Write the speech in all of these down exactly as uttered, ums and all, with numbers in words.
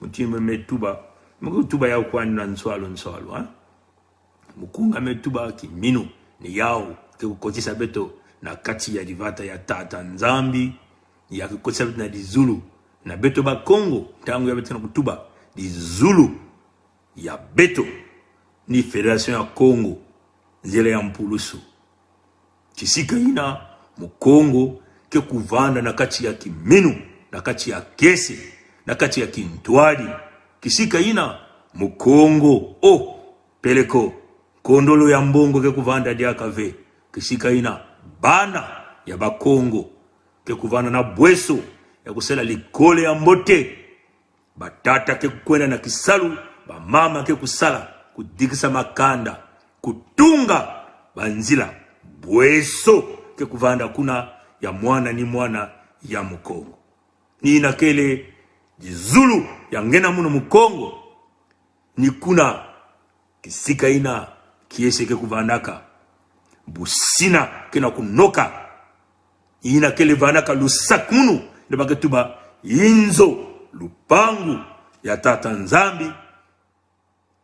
Mutindu me tuba, me tuba yaw kwandi na nswalu nswalu, ha? Mukunga me tuba kiminu, ni yaw ke kukotisa beto na kati ya divata ya Tata Nzambi, ya kukotisa beto na dizulu, na beto Bakongo, ntangu ya beto na kutuba dizulu ya beto, ni Fédération ya Kongo, nzila ya mpulusu. Kisika ina Mukongo ke kuvanda na kati ya kiminu, na kati ya kiese, na kati ya kintwadi. Kisika ina Mukongo, o, peleko, kondolo ya mbongo ke kuvanda diaka ve. Kisika ina bana ya Bakongo ke kuvanda na bweso ya kusala likole ya mbote. Batata ke kukwenda na kisalu, bamama ke kusala, kudikisa makanda, kutunga banzila. Bweso ke kuvanda kuna ya mwana ni mwana ya Mukongo. Ni ina kele dizulu ya ngena munu Mukongo. Ni kuna kisika ina kiese ke kuvandaka. Busina kena kunoka. Ina kele vandaka lusak munu, ina ba ke tuba inzo, lupangu ya Tata Nzambi,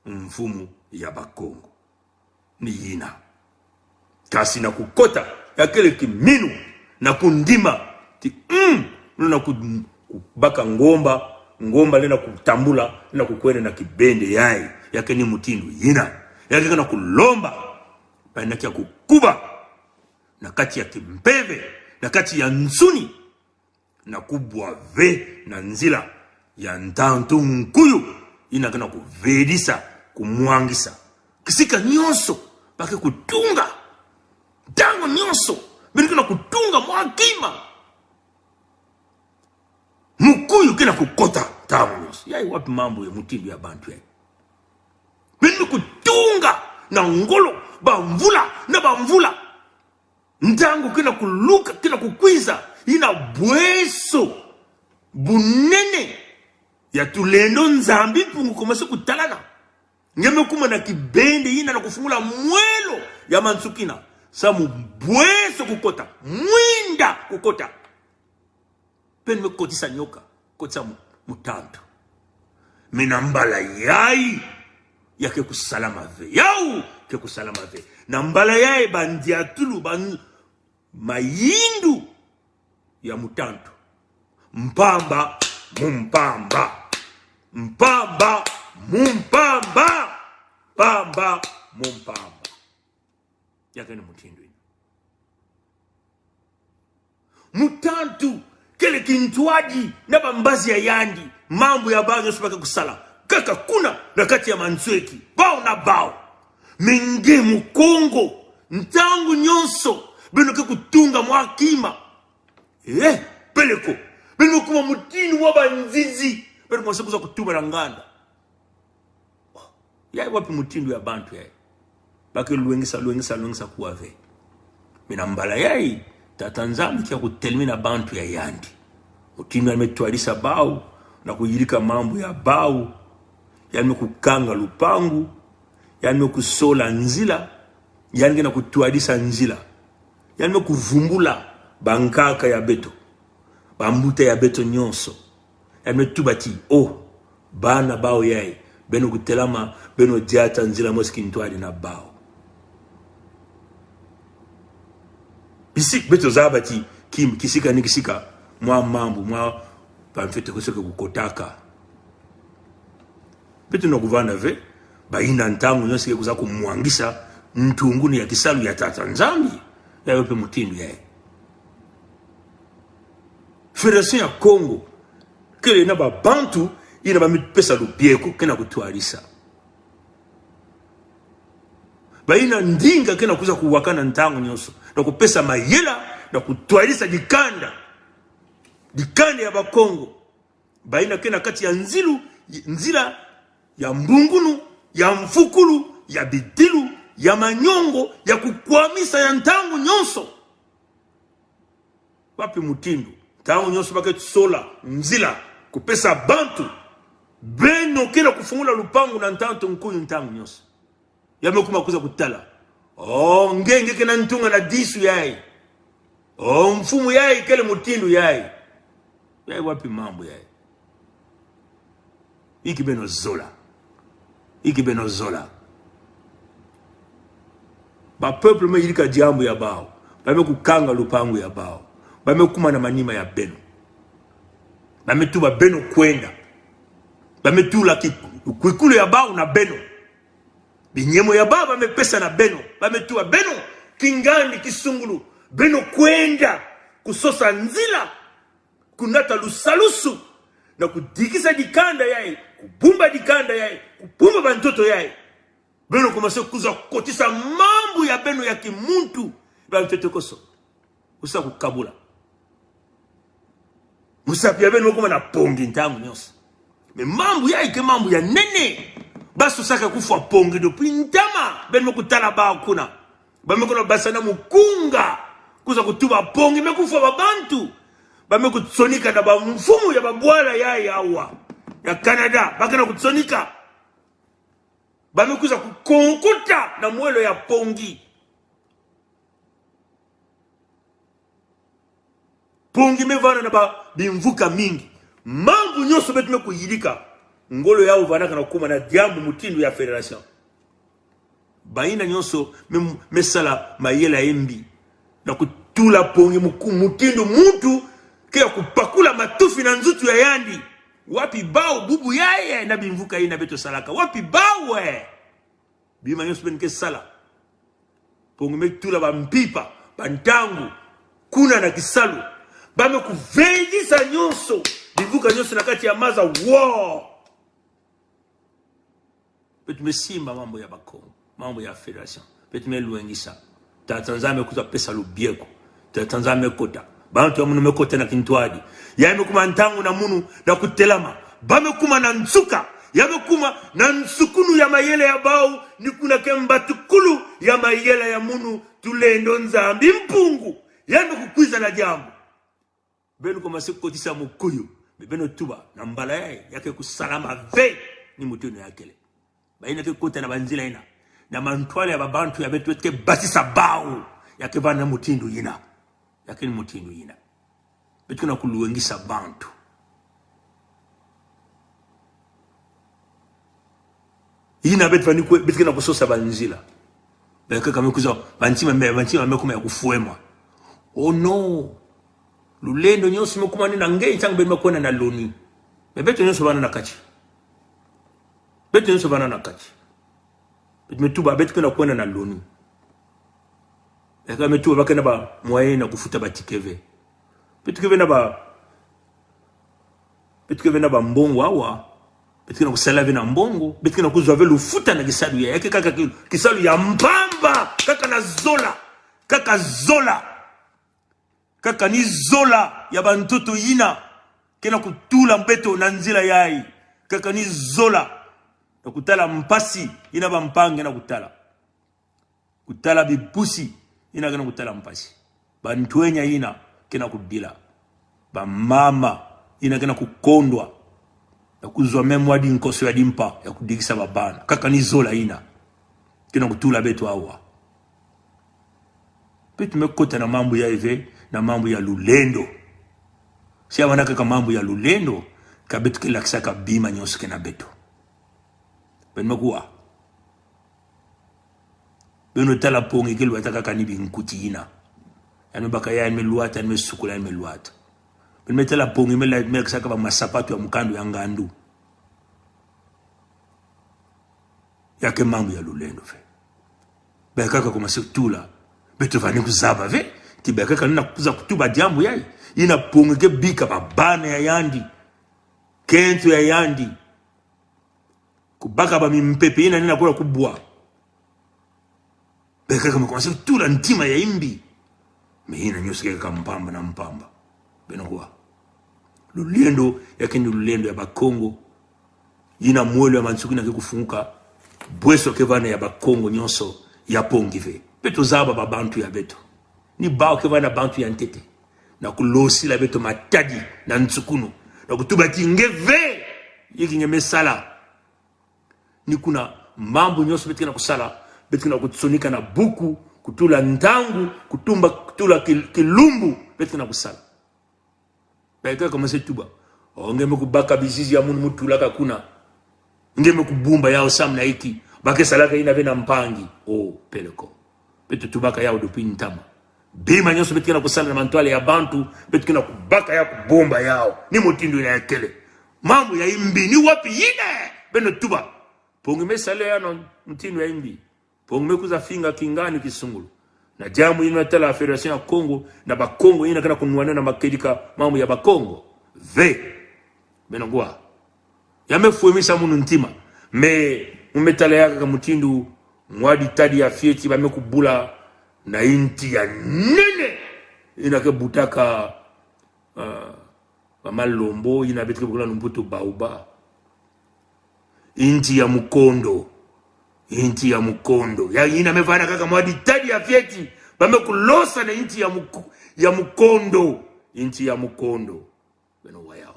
mfumu ya Bakongo. Ni ina. Kasi na kukota, ya kele kiminu, na kundima, ti, mm, na ku-, kubaka ngomba, ngomba le na kutambula, na kukwenda na kibende yayi, ya ke ni mutindu ina. Ya ke na kulomba, ba ina kia kukuba, na kati ya kimpeve, na kati ya nsuni, na kubwa ve na nzila ya ntantu nkuyu, ina kena kuvedisa, kumwangisa. Kisika nyonso ba ke kutunga, ntangu nyonso, beno kena kutunga mwa kima. Mukuyu kena kukota, ntangu nyonso. Yayi wapi mambu ya mutindu ya bantu yayi? Beno kutunga na ngolo, bamvula na bamvula. Ntangu kena kuluka, kena kukwiza, ina bweso bunene ya tulendo Nzambi Mpungu komese kutalana. Nge me kuma na kibende ina na kufungula mwelo ya mansukina. Samu bweso kukota, mwinda kukota. Beno me kotisa nyoka, kotisa mu-, mutantu. Mi na mbala yayi, ya ke kusalama ve. Yaw, ke kusalama ve. Na mbala yayi, bandiatulu, ban-, mayindu ya mutantu. Mpamba, mumpamba. Mpamba, mumpamba. Mpamba, mumpamba. Ya ke ni mutindu ina. Mutantu, kele kintwadi, na bambazi ya yandi, mambu ya bawu nyonso ba ke kusala. Kaka kuna, na kati ya mansweki, bawu na bawu. Mi nge Mukongo, ntangu nyonso, beno ke kutunga mwa kima. Eh, peleko, beno kuma mutindu wa banzizi, beno kuma se kuza kutuba na nganda. Yayi wapi mutindu ya bantu yayi? Ba ke lwengisa, lwengisa, lwengisa kuwa ve. Mi na mbala yayi, Tata Nzambi kia kutelemina bantu ya yandi. Mutindu ya me twadisa bawu, na kuyirika mambu ya bawu, ya me kukanga lupangu, ya me kusola nzila, ya nge na kutwadisa nzila, ya me kuvumbula bankaka ya beto, bambuta ya beto nyonso. Ya me tuba ti, o, bana bawu yayi, beno kutelama, beno diata nzila mosi kintwadi na bawu. Bisi beto zaba ti, kim, kisika ni kisika, mwa mambu, mwa pamfete koso ke kukotaka. Beto na kuvana ve, ba ina ntangu nyonso ke kuza kumwangisa ntungunu ya kisalu ya Tata Nzambi. Yayi wapi mutindu yayi? Fédération ya Kongo, kele na babantu, ina ba mi pesa lubieko, kena kutwadisa. Ba ina ndinga kena kuza kuwakana ntangu nyonso, na kupesa mayela, na kutwadisa dikanda. Dikanda ya Bakongo. Ba ina kena kati ya nzilu, nzila, ya mbungunu, ya mfukulu, ya bidilu, ya manyongo, ya kukwamisa ya ntangu nyonso. Wapi mutindu? Ntangu nyonso ba ke sola nzila, kupesa bantu. Beno kena kufungula lupangu na ntantu nkuyu ntangu nyonso. Ya me kuma kuza kutala. O, nge, nge kena ntunga na disu yayi. O, mfumu yayi, kele mutindu yayi. Yayi wapi mambu yayi? Inki beno zola. Inki beno zola. Ba peuple me yirika diambu ya bawu. Ba me kukanga lupangu ya bawu. Ba me kuma na manima ya beno. Ba me tuba beno kwenda. Ba me tula ki, kwikulu ya bawu na beno. Binyemo ya bawu ba me pesa na beno. Ba me tuba beno. Kingandi kisungulu. Beno kwenda. Kusosa nzila. Kunata lusalusu, na kudikisa dikanda yayi, kubumba dikanda yayi, kubumba bantoto yayi. Beno komase kuza kotisa mambu ya beno ya kimuntu, bantoto koso. Kusa kukabula. Musapi ya beno kuma na pongi ntangu nyonso. Me mambu yayi ke mambu ya nene. Baso saka kufwa pongi do pwi ntama, beno kutala ba kuna. Ba me kona basa na mukunga. Kuza kutuba pongi me kufwa ba bantu. Ba me kutsonika na ba mfumu ya ba bwala yayi awa. Ya Canada. Ba kena kutsonika. Ba me kuza kukonkuta na mwelo ya pongi. Pongi me vana na ba bimvuka mingi. Mambu nyonso beto me kuyirika. Ngolo yawu vana kana kuma na diambu mutindu ya fédération. Bayina nyonso me, me sala mayela ya mbi. Na kutula pongi muku-, mutindu muntu ke ya kupakula matufi na nzutu ya yandi. Wapi bawu bubu yayi na bimvuka yina beto salaka? Wapi bawu e? Bima nyonso beno ke sala. Pongi me tula ba mpimpa, ba ntangu, kuna na kisalu. Ba me kuvendisa nyonso, bimvuka nyonso na kati ya maza, wo! Beto me simba mambu ya Bakongo, mambu ya fédération. Beto me lwengisa. Tata Nzambi me kuza pesa lubieko. Tata Nzambi me kota. Bantu ya munu me kota na kintwadi. Ya me kuma ntangu na munu na kutelama. Ba me kuma na nsuka. Ya me kuma na nsukunu ya mayela ya bawu. Ni kuna ke mbatukulu ya mayela ya munu. Tulendo Nzambi Mpungu. Ya me kukwiza na diambu. Beno komase kotisa mukuyu. Be beno tuba na mbala yayi, ya ke kusalama ve ni mutindu ya kele. Bayina ke kota na banzila yina. Na mantwala ya ba bantu ya beto, beto ke basisa bawu. Ya ke vana mutindu yina. Ya ke ni mutindu yina. Beto ke na kulwengisa bantu. Yina beto vani kwe, beto ke na kusosa banzila. Be kaka me kuza, bantima me, bantima me kuma ya kufwemwa. Oh non. Lulendo nyonso me kuma ni na nge, itang beto me kwenda na loni. Be beto nyonso vana na kati. Beto nyonso vana na kati. Beto me tuba, beto ke na kwenda na loni. Be kaka me tuba, ba ke na ba moyen na kufuta ba ticket ve. Beto ke ve na ba, beto ke ve na ba mbongo awa. Beto ke na kusala ve na mbongo. Beto ke na kuzwa ve lufuta na kisalu ya. Ya ke kaka ki-, kisalu ya mpamba. Kaka na zola. Kaka zola. Kaka ni zola ya bantoto yina ke na kutula beto na nzila yayi. Kaka ni zola. Na kutala mpasi yina bampangi ke na kutala. Kutala bipusi yina ke na kutala mpasi. Bantwenya yina ke na kudila. Bamama yina ke na kukondwa. Na kuzwa me mwa dinkoso ya dimpa ya kudikisa babana. Kaka ni zola yina ke na kutula beto awa. Beto me kota na mambu yayi ve, na mambu ya lulendo. Si ya vana kaka mambu ya lulendo, ka beto ke lakisaka bima nyonso ke na beto. Beno me kuwa. Beno tala pongi ke lwata kaka ni binkuti yina. Ya me baka ya me lwata, ya me sukula, ya me lwata. Beno me tala pongi me la, me lakisaka ba masapatu ya mukando ya ngandu. Ya ke mambu ya lulendo ve. Be kaka komase tula. Beto vani kuzaba ve. Ti be kaka na kuza kutuba diambu yayi. Yina pongi ke bika babana ya yandi. Kento ya yandi. Kubaka ba mimpepe yina ni na kula kubwa. Be kaka me komase tula ntima ya imbi. Me yina nyonso ke kaka mpamba na mpamba. Beno kuwa. Lulendo, ya ke ni lulendo ya Bakongo. Yina mwelo ya mansukina ke kufunguka. Bweso ke vana ya Bakongo nyonso, ya pongi ve. Beto zaba ba bantu ya beto. Ni bawu ke vana bantu ya ntete. Na kulosila beto matadi, na nsukunu. Na kutuba ti nge ve. Yingi nge me sala. Ni kuna mambu nyonso beto ke na kusala, beto ke na kutsonika na buku, kutula ntangu, kutumba, kutula kil-, kilumbu, beto ke na kusala. Be kaka komase tuba. O nge me kubaka bizizi ya munu mutulaka kuna. Nge me kubumba yaw sam na inki. Ba ke salaka ina ve na mpangi. O, peleko. Beto tubaka yaw dopwi ntama. Bima nyonso beto kena kusala na mantwala ya bantu, beto kena kubaka yaw, kubumba yaw. Ni mutindu ina ya kele. Mambu ya imbi, ni wapi ina? Beno tuba. Pongi me sale yaw na mutindu ya imbi. Pongi me kuza finga kingani kisungulu. Na diambu ina tala Fédération ya Kongo, na Bakongo ina kena kunwana na makedika mambu ya Bakongo. Ve. Beno ngwa. Ya me fwemisa munu ntima. Me, mu me tala ya kaka mutindu, mwa ditadi ya fieti ba me kubula na inti ya nene. Ina ke butaka, ah, ba malombo, ina beto ke bukula na mbuto baoba. Inti ya mukondo. Inti ya mukondo. Ya ina me vana kaka mwa ditadi ya fieti. Ba me kulosa na inti ya muko-, ya mukondo. Inti ya mukondo. Beno wa yaw.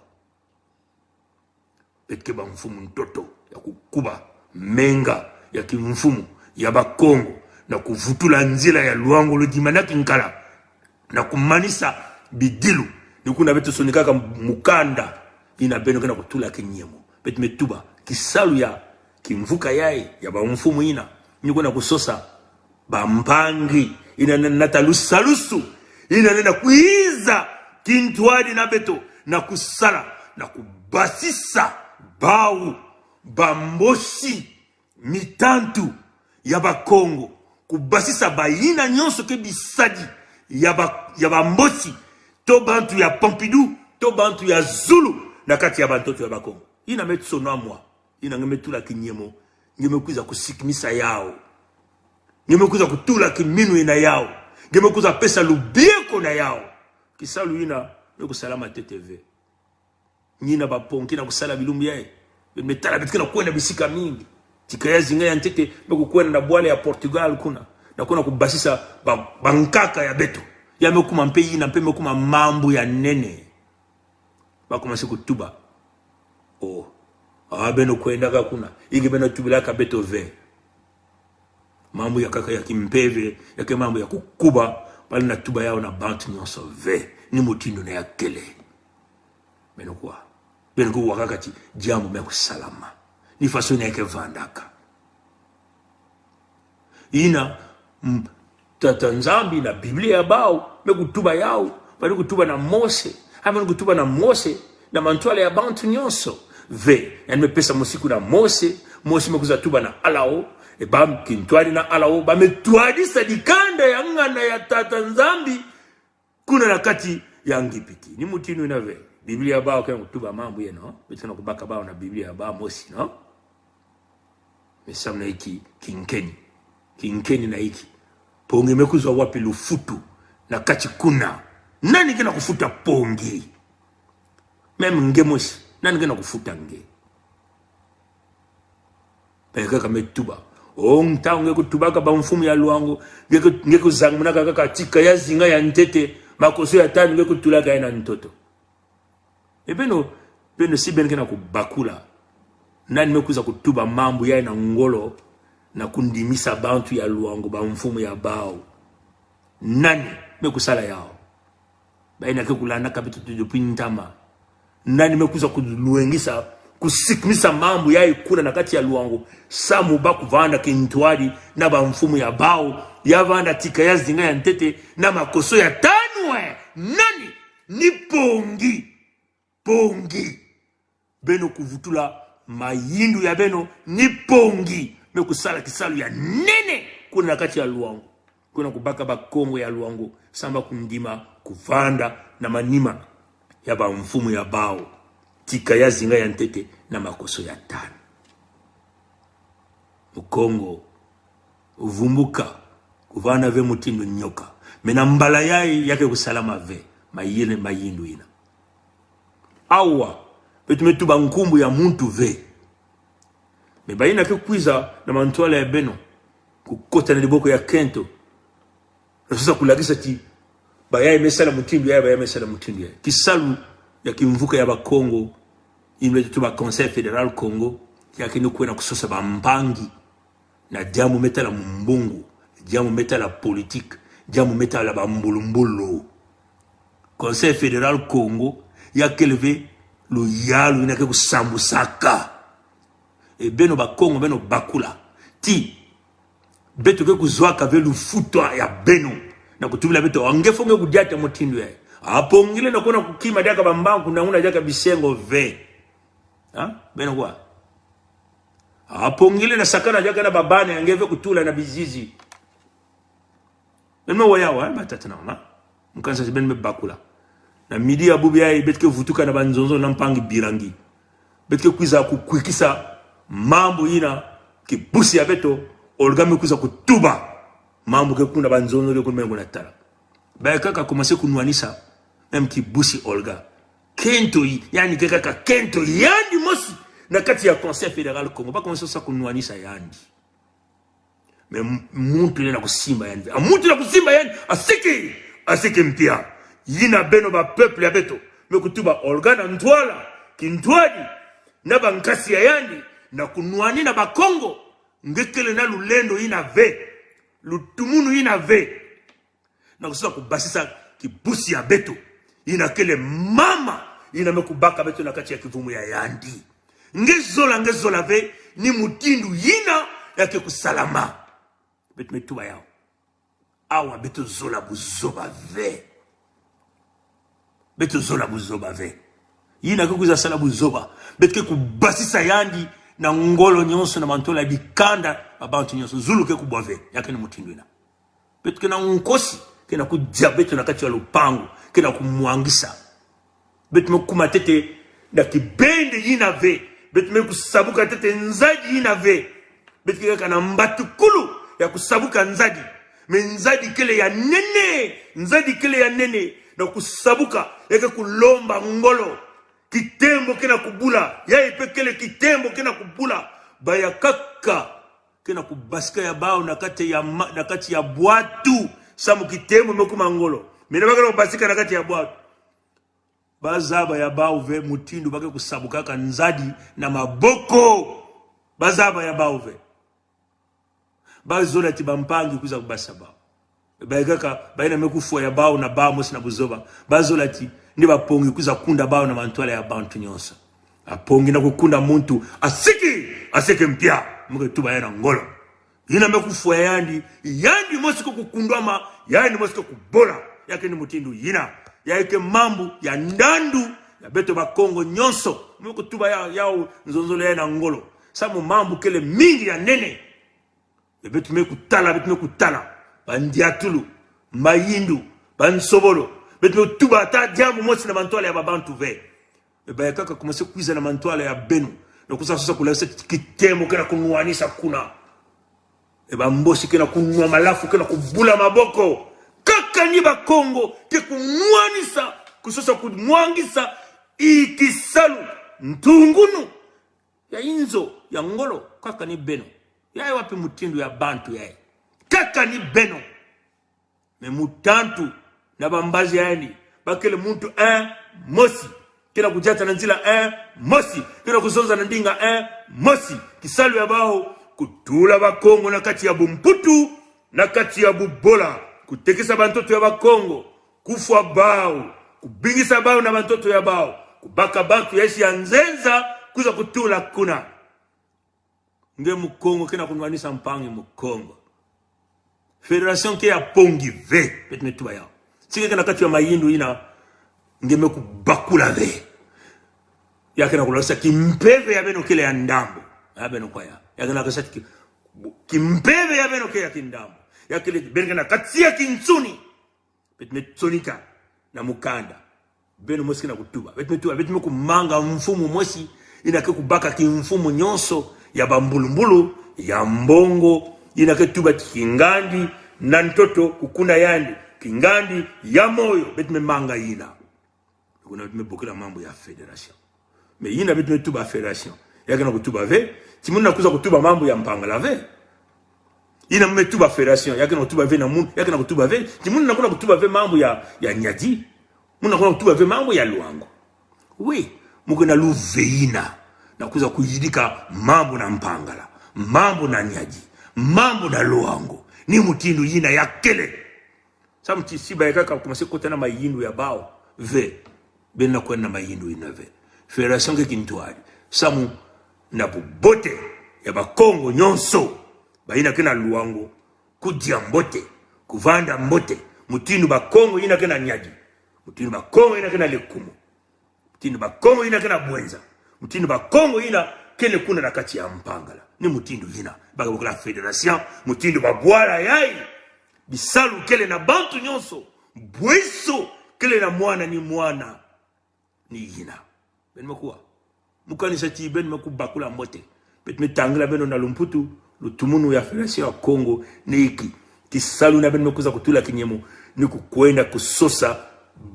Beto ke bamfumu ntoto ya kukuba menga ya kimfumu ya Bakongo, na kuvutula nzila ya Luango Ludimana Kinkala, na kumanisa bidilu, ni kuna beto sonikaka mukanda, ina beno kena kutula kinyemo. Beto me tuba, kisalu ya kimvuka yayi, ya bamfumu ina, ni kuna kusosa bampangi, ina na, na talusalusu, ina na kwiza kintwadi na beto, na kusala, na kubasisa bawu, bambosi, mitantu ya Bakongo, kubasisa bayina nyonso ke bisadi ya ba, ya bambosi, to bantu ya Pompidou, to bantu ya zulu, na kati ya bantoto ya Bakongo. Ina me sono mwa. Ina nge me tula kinyemo, nge me kwiza kusikimisa yaw. Nge me kwiza kutula kiminu ina yaw. Nge me kwiza pesa lubieko na yaw. Kisalu ina, me kusalama ntete ve. Nge na ba Pongi na kusala bilumbu yayi. Me tala beto kena kwenda bisika mingi. Tika ya zinga ya ntete, me kukwenda na bwala ya Portugal kuna. Na kuna kubasisa ba, bankaka ya beto. Ya me kuma mpe ina, mpe me kuma mambu ya nene. Ba commencer kutuba. O. A, beno kwendaka kuna. Inge beno tubilaka beto ve. Mambu ya kaka ya kimpeve, ya ke mambu ya kukuba, bale na tuba yaw na bantu nyonso ve. Ni mutindu ina ya kele. Beno kuwa. Beno kuwa kaka ti, diambu me kusalama. Ni faso ina ya ke vandaka. Ina, mm, Tata Nzambi na Biblia ya bawu, me kutuba yaw, ba ni kutuba na Mose, a me kutuba na Mose, na mantwala ya bantu nyonso. Ve, ya ni me pesa mosiku na Mose, Mose me kwiza tuba na Allah o, e ba kintwadi na Allah o, ba me twadisa dikanda ya ngana ya Tata Nzambi, kuna na kati ya Ngipiti. Ni mutindu ina ve. Biblia ya bawu kena kutuba mambu yeno. Beto kena kubaka bawu na Biblia ya bawu mosi, no? Me sam na inki, kinkeni. Kinkeni na inki. Pongi me kuzwa wapi lufutu na kati kuna? Nani kena kufuta Pongi? Même nge mosi. Nani kena kufuta nge? Be kaka me tuba. O, ntangu nge kutubaka bamfumu ya Luango, nge ku-, nge kuzangmnaka kaka tika ya zinga ya ntete, makoso ya tanu nge kutulaka ya na ntoto. E beno, beno si beno kena kubakula. Nani me kwiza kutuba mambu yayi na ngolo, na kundimisa bantu ya Luango, bamfumu ya bawu? Nani me kusala yaw? Bayina ke kulandaka beto dopwi ntama. Nani me kwiza kulwengisa, kusikimisa mambu yayi kuna na kati ya Luango? Samu ba kuvanda kintwadi na bamfumu ya bawu, ya vanda tika ya zinga ya ntete, na makoso ya tanu e. Nani? Ni Pongi. Pongi. Beno kuvutula mayindu ya beno ni Pongi. Me kusala kisalu ya nene kuna na kati ya Luango. Kuna kubaka Bakongo ya Luango, samu ba kundima kuvanda na manima ya bamfumu ya bawu, tika ya zinga ya ntete na makoso ya tanu. Mukongo, vumbuka, kuvana ve mutindu nyoka. Me na mbala yayi ya ke kusalama ve, mayele mayindu ina. Awa, beto me tuba nkumbu ya muntu ve. Me bayina ke kwiza na mantwala ya beno, kukota na diboko ya kento, na sosa kulakisa ti, bayayi me sala mutindu yayi, bayayi me sala mutindu yayi. Kisalu ya kimvuka ya Bakongo, ina beto tuba Conseil Fédéral Kongo, ya kena kwenda kusosa bampangi na diambu me tala mumbungu, diambu me tala politique, diambu me tala bambulumbulu. Conseil Fédéral Kongo ya kele ve luyalu ina ke kusambusaka. E beno Bakongo, beno bakula. Ti beto ke kuzwaka ve lufutu ya beno. Na kutubila beto, a nge fo nge kudiata mutindu ya. A pongile na kuna kukima diaka bambanku na una diaka bisengo ve. Ha? Beno kwa. A pongile na sakana diaka na babane, a nge ve kutula na bizizi. Beno me wa yaw, eh, batata na mama. Mukansa si beno me bakula. Na midi ya bubu ya, beto ke vutuka na banzonzolo na mpangi birangi. Beto ke kwiza kukwikisa mambu ina kibusi ya beto, Olga me kwiza kutuba. Mambu ke kuna banzonzolo ke kuna me kuna tala. Ba kaka commencer kunwanisa, même kibusi Olga. Kento yi, yandi ke kaka kento yandi mosi. Na kati ya Conseil Fédéral Kongo, ba commencer sa kunwanisa yandi. Mais m-, muntu yena kusimba yandi. A muntu yena kusimba yandi, asiki, asiki mpia. Yina beno ba peuple ya beto me kutuba Olga na ntwala, kintwadi, na bankasi ya yandi, na kunwani na Bakongo, nge kele na lulendo yina ve, lutumunu yina ve. Na kusosa kubasisa kibusi ya beto. Yina kele mama, yina me kubaka beto na kati ya kivumu ya yandi. Nge zola, nge zola ve, ni mutindu yina ya ke kusalama. Beto me tuba yaw. Awa beto zola buzoba ve. Beto zola buzoba ve. Yina ke kwiza sala buzoba. Beto ke kubasisa yandi na ngolo nyonso na mantwala ya bikanda, ba bantu nyonso. Zulu ke kubwa ve. Ya ke ni mutindu yina. Beto ke na nkosi, ke na kudia beto na kati ya lupangu, ke na kumwangisa. Beto me kuma tete na kibende yina ve. Beto me kusabuka tete nzadi yina ve. Beto ke kaka na mbatukulu ya kusabuka nzadi. Mais nzadi kele ya nene, nzadi kele ya nene, na kusabuka, ya ke kulomba ngolo. Kitembo ke na kubula, ya ipe kele kitembo ke na kubula. Ba ya kaka ke na kubasika ya baw na kati ya ma-, na kati ya bwatu. Samu kitembo me kuma ngolo. Mais na ba ke na kubasika na kati ya bwatu. Ba zaba ya baw ve mutindu ba ke kusabukaka nzadi na maboko. Ba zaba ya baw ve. Ba zola ti bampangi kwiza kubasa baw. Ba kaka, ba yina me kufwa ya baw na baw mosi na buzoba. Ba zola ti, ni ba pongi kwiza kunda baw na mantwala ya bantu nyonso. A pongi na kukunda muntu, asiki, asiki mpia. Mu ke tuba ya na ngolo. Yina me kufwa yandi, yandi mosi ke kukundwama, yandi mosi ke kubola. Ya ke ni mutindu yina. Ya ke mambu ya ndandu ya beto Bakongo nyonso. Mu ke tuba ya, yaw nzonzolo ya na ngolo. Samu mambu kele mingi ya nene. Be beto me kutala, beto me kutala. Bandiatulu, mayindu, bansobolo. Beto me tuba ata diambu mosi na mantwala ya ba bantu ve. E ba ya kaka commencer kwiza na mantwala ya beno. Na kusosa kusosa kitembo ke na kunwanisa kuna. E ba mbosi ke na kunwa malafu, ke na kubula maboko. Kaka ni Bakongo ke kunwanisa, kusosa kumwangisa i kisalu, ntungunu ya inzo ya ngolo, kaka ni beno. Ya wapi mutindu ya bantu ya? Kaka ni beno. Mais mutantu na bambazi ya yandi, ba kele muntu, eh, mosi. Ke na kudiata na nzila, eh, mosi. Ke na kuzonza na ndinga, eh, mosi. Kisalu ya baw, kutula Bakongo na kati ya bumputu, na kati ya bubola. Kutekisa bantoto ya Bakongo. Kufwa baw. Kubingisa baw na bantoto ya baw. Kubaka bantu ya isi ya nzenza, kwiza kutula kuna. Nge Mukongo ke na kunwanisa mpangi Mukongo. Fédération ke ya pongi ve, beto me tuba yaw. Ti nge ke na kati ya mayindu yina, nge me kubakula ve. Ya ke na kulakisa kimpeve ya beno kele ya ndambu. Ya beno kwa ya. Ya ke na kasa ki, kimpeve ya beno ke ya kindambu. Ya kele, beno ke na kati ya kinsuni. Beto me tsonika na mukanda. Beno mosi ke na kutuba. Beto me tuba, beto me kumanga mfumu mosi, yina ke kubaka kimfumu nyonso ya bambulumbulu, ya mbongo, yina ke tuba ti kingandi, na ntoto, kukuna yandi, kingandi, ya moyo, beto me manga yina. Kuna beto me bokila mambu ya fédération. Mais yina beto me tuba fédération. Ya ke na kutuba ve, ti munu na kwiza kutuba mambu ya Mpangala ve. Yina me tuba fédération, ya ke na kutuba ve na munu, ya ke na kutuba ve, ti munu na kuna kutuba ve mambu ya, ya Niari. Munu na kuna kutuba ve mambu ya Loango. Oui, mu ke na luve yina. Na kwiza kuyidika mambu na Mpangala, mambu na Niari, mambu na Loango. Ni mutindu yina ya kele. Samu ti si ba ya kaka commencer kota na mayindu ya baw ve. Beno na kwenda na mayindu yina ve. Fédération ke kintwari. Samu na bubote. ya Bakongo nyonso, bayina ke na Luango, kudia mbote, kuvanda mbote, mutindu Bakongo yina ke na Niari, mutindu Bakongo yina ke na Lékoumou, mutindu Bakongo yina ke na Bouenza, mutindu Bakongo yina ke na kuna na kati ya Mpangala. Ni mutindu yina, baka bokila fédération, mutindu babwala yayi, bisalu kele na bantu nyonso, bweso kele na mwana ni mwana. Ni yina. Ben me kuwa. Mu kanisa ti ben me kubakula mbote. Beto me tangila beno na lumputu, lutumunu ya Fédération ya Kongo, ni iki. Kisalu na ben me kwiza kutula kinyemo, ni kukwenda kusosa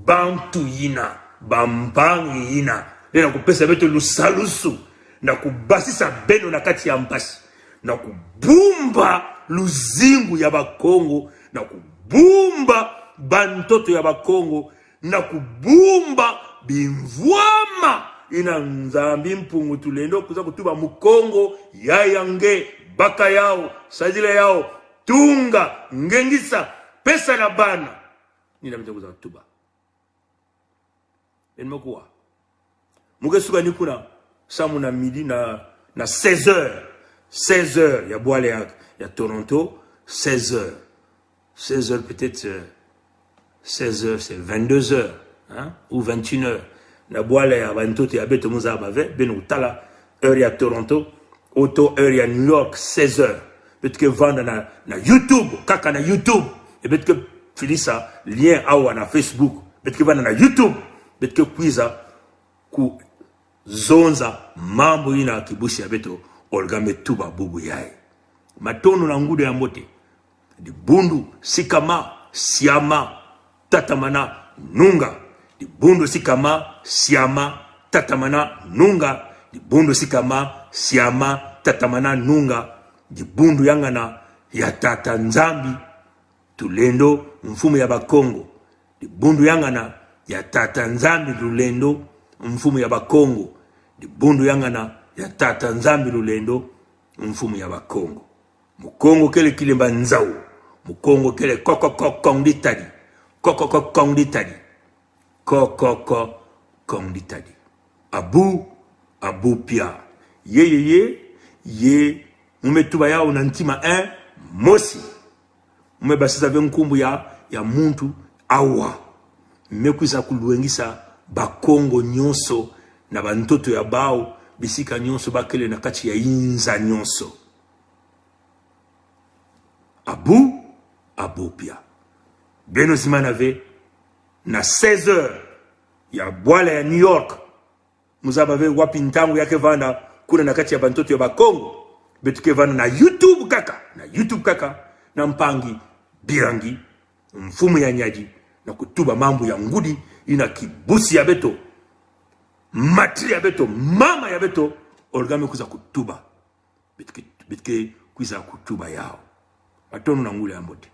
bantu yina, bampangi yina, lenda kupesa beto lusalusu, na kubasisa beno na kati ya mpasi, na kubumba luzingu ya Bakongo, na kubumba bantoto ya Bakongo, na kubumba bimvwama yina Nzambi Mpungu Tulendo kwiza kutuba Mukongo, yaya nge, baka yawu, sadila yawu, tunga, ngengisa, pesa na bana. Ni yina mita kwiza kutuba. Ben me kuwa. Mu ke suka ni kuna, samu na midi na, na seize heures. Seize heures ya bwala ya, ya Toronto, seize heures. Seize heures peut-être, euh, seize heures, c'est vingt-deux heures, hein, ou vingt et une heures. Na bwala ya bantoto ya beto, mu zaba ve, beno kutala, heure ya Toronto, oto heure ya New York, seize heures. Beto ke vanda na, na YouTube, kaka na YouTube. E beto ke filisa lien awa na Facebook. Beto ke vanda na YouTube. Beto ke kwiza kuzonza mambu yina kibusi ya beto, olga me tuba bubu yayi. Matondo na nguda ya mbote. Dibundu sikama, siama, tatamana, nunga. Dibundu sikama, siama, tatamana, nunga. Dibundu sikama, siama, tatamana, nunga. Dibundu yangana ya Tata Nzambi Tulendo, Mfumu ya Bakongo. Dibundu yangana ya Tata Nzambi Tulendo, Mfumu ya Bakongo. Dibundu yangana ya Tata Nzambi Tulendo, Mfumu ya Bakongo. Mukongo kele kilemba nzawu. Mukongo kele kokoko kong ditadi. Kokoko kong ditadi. Kokoko kong ditadi. Abu, abu pia. Ye, ye, ye, ye. Mu me tuba yawu na ntima, eh, mosi. Mu me basisa ve nkumbu ya, ya muntu awa. Me kwiza kulwengisa Bakongo nyonso na bantoto ya bawu, bisika nyonso ba kele na kati ya inza nyonso. Abu, abu pia. Beno zimana ve, na seize heures ya bwala ya New York. Mu zaba ve wapi ntangu ya ke vanda kuna na kati ya bantoto ya Bakongo. Beto ke vanda na YouTube kaka, na YouTube kaka, na mpangi Birangi, mfumu ya Niari, na kutuba mambu ya ngudi, yina kibusi ya beto, matri ya beto, mama ya beto, olga me kwiza kutuba. Beto ke, beto ke kwiza kutuba yawu. Matondo na nguda ya mbote.